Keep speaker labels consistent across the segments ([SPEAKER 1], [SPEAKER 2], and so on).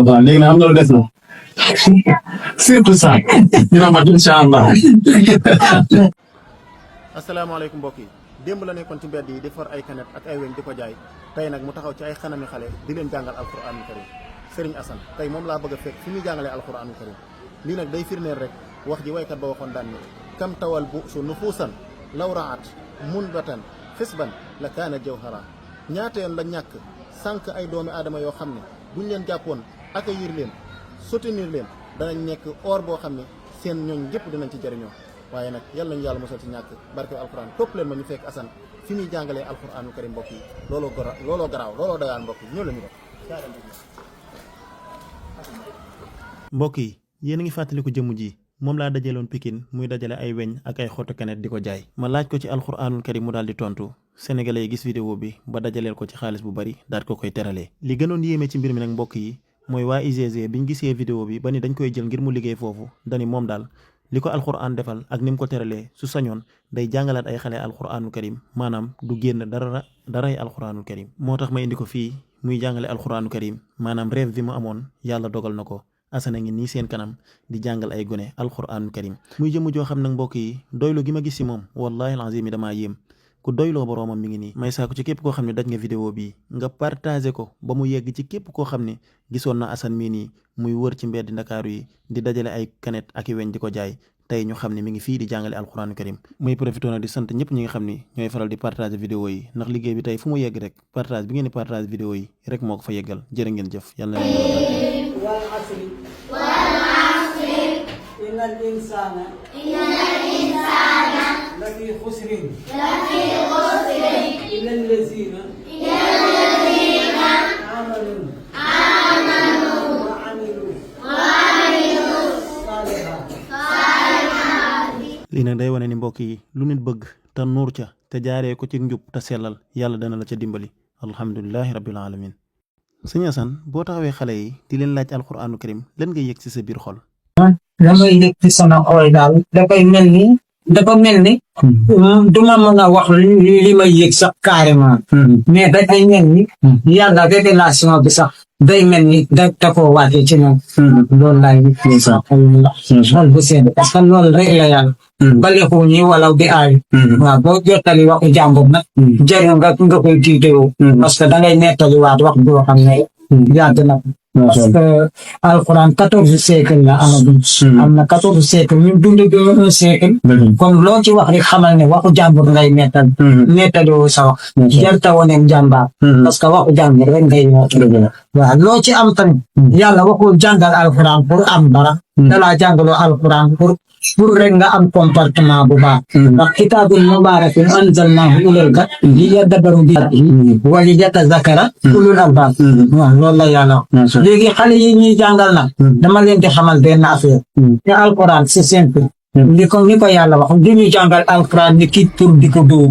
[SPEAKER 1] Allah léegi nag am na lu des na surtout ça dina mat incha allah.
[SPEAKER 2] asalaamaaleykum mbokk yi démb la nekkoon ci mbedd yi di for ay kanet ak ay weñ di ko jaay tey nag mu taxaw ci ay xanami xale di leen jàngal alquraanul karim Serigne Assane tey moom laa bëgg a fekk fi muy jàngalee alquraanul karim lii nag day firneel rek wax ji waykat ba waxoon daan ni kam tawal bu su nufuusan law raat munbatan xisban la kaana jawhara ñaata yoon la ñàkk sànq ay doomi aadama yoo xam ne buñ leen jàppoon accueillir leen soutenir leen danañ nekk or boo xam ne seen ñooñ yëpp dinañ ci jëriñoo waaye nag yàlla nañu yàlla mosal ci ñàkk barke alquran topp leen ma ñu fekk Assane fi muy jàngalee alquranul karim mbokk yi looloo garaaw looloo dagaan mbokk yi ñoo la ñu def.
[SPEAKER 3] mbokk yi yéen a ngi fàttaliku jëmm ji moom laa dajaloon Pikine muy dajale ay weñ ak ay xottu kanet di ko jaay ma laaj ko ci alquranul karim mu daal di tontu sénégalais yi gis vidéo bi ba dajaleel ko ci xaalis bu bari daal ko koy teralee. li gënoon yéeme ci mbir mi nag mbokk yi mooy waa UGC biñ gisee vidéo bi ba ni dañ koy jël ngir mu liggéey foofu dani moom daal li ko alquran defal ak ni mu ko teralee su sañoon day jàngalaat ay xale alquranul karim maanaam du génn daray alquranul karim moo tax ma indi ko fii muy jàngale alquranul karim maanaam rêve bi mu amoon yàlla dogal na ko Assane ngi nii seen kanam di jàngal ay gone alquranul karim muy jëmm joo xam nag mbokk yi doylu gi ma gis ci moom wallahi alazim yi damaa yéem ku doyloo boroomam mi ngi nii may saako ci képp koo xam ne daj nga vidéo bi nga partagé ko ba mu yegg ci képp koo xam ne gisoon na Assane mii nii muy wër ci mbeddi Ndakaaru yi di dajale ay kanet ak i weñ di ko jaay tey ñu xam ne mi ngi fii di jàngale alquranul karim muy profité nag di sant ñëpp ñi nga xam ni ñooy faral di partager vidéo yi ndax liggéey bi tey fu mu yegg rek partage bi ngeen di partage vidéo yi rek moo ko fa yeggal jërë ngeen jëf yàlla na
[SPEAKER 4] إن الإنسان لفي خسر إلا الذين آمنوا وعملوا الصالحات.
[SPEAKER 3] lii nag day wane ni mbokk yi lu nit bëgg te nuur ca te jaaree ko ci njub te sellal yàlla dana la ca dimbali alhamdulilahi rabbil alamin. sëñ Assane boo taxawee xale yi di leen laaj alquraanul karim lan ngay yëg ci sa biir xol.
[SPEAKER 5] damay yëg ci sama xol daal dafa mel ni duma mën a wax li may yëg sax carrément mais dafay mel ni yàlla révélation bi sax day mel ni da koo wàcce ci ñoom loolu laay yëg sax xol bu sedd parce que loolu rek la yàlla balexu ñi wala di aay waaw boo jottali waxu jàmbur nag jëriñ nga koy tiitewoo parce que da ngay nettali waat wax boo xam ne yàgg na parce que alquran 14 siècle la amagum am na 14 siècle ñu dund bi 1 siècle kon loo ci wax rek xamal ne waxu jàmbur ngay nettali woo sa wax jarta woneem jàmbaar parce que waxu jàmbur rek ngay nettali waaw loo ci am tamit yàlla waxul jàngal alquran pour am dara dalaa jàngaloo alquran pour rek nga am comportement bu baax ndax kitaabun mubaarakun anzalnaahu ilayka liyadabbaru bihi wa liyatazakkara ulul albaab waaw loolu la yàlla wax léegi xale yi ñuy jàngal nag dama leen di xamal benn affaire te alquran c'est simple ni ko yàlla wax du ñu jàngal alquran ni kii pour di ko dóor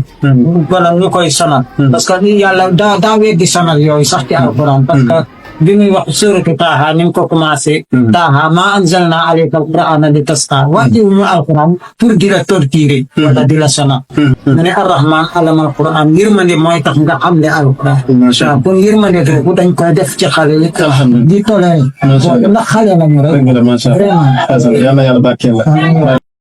[SPEAKER 5] wala ñu koy sonal parce que yàlla daa weddi sonal yooyu sax ci alquran parce que bi muy wax suratu Taaha ni mu ko commencé Taaha maa anzalna alayka alqur'ana li tasqa wàcce wuñu alquran pour di la torturer wala di la sonal mu ne arrahman allama alquran yërmande mooy tax nga xam ne alquran waaw kon yërmande boobu dañ koy def ci xale yi di toléré ndax xale lañu rek vraiment
[SPEAKER 1] yàlla barkeel la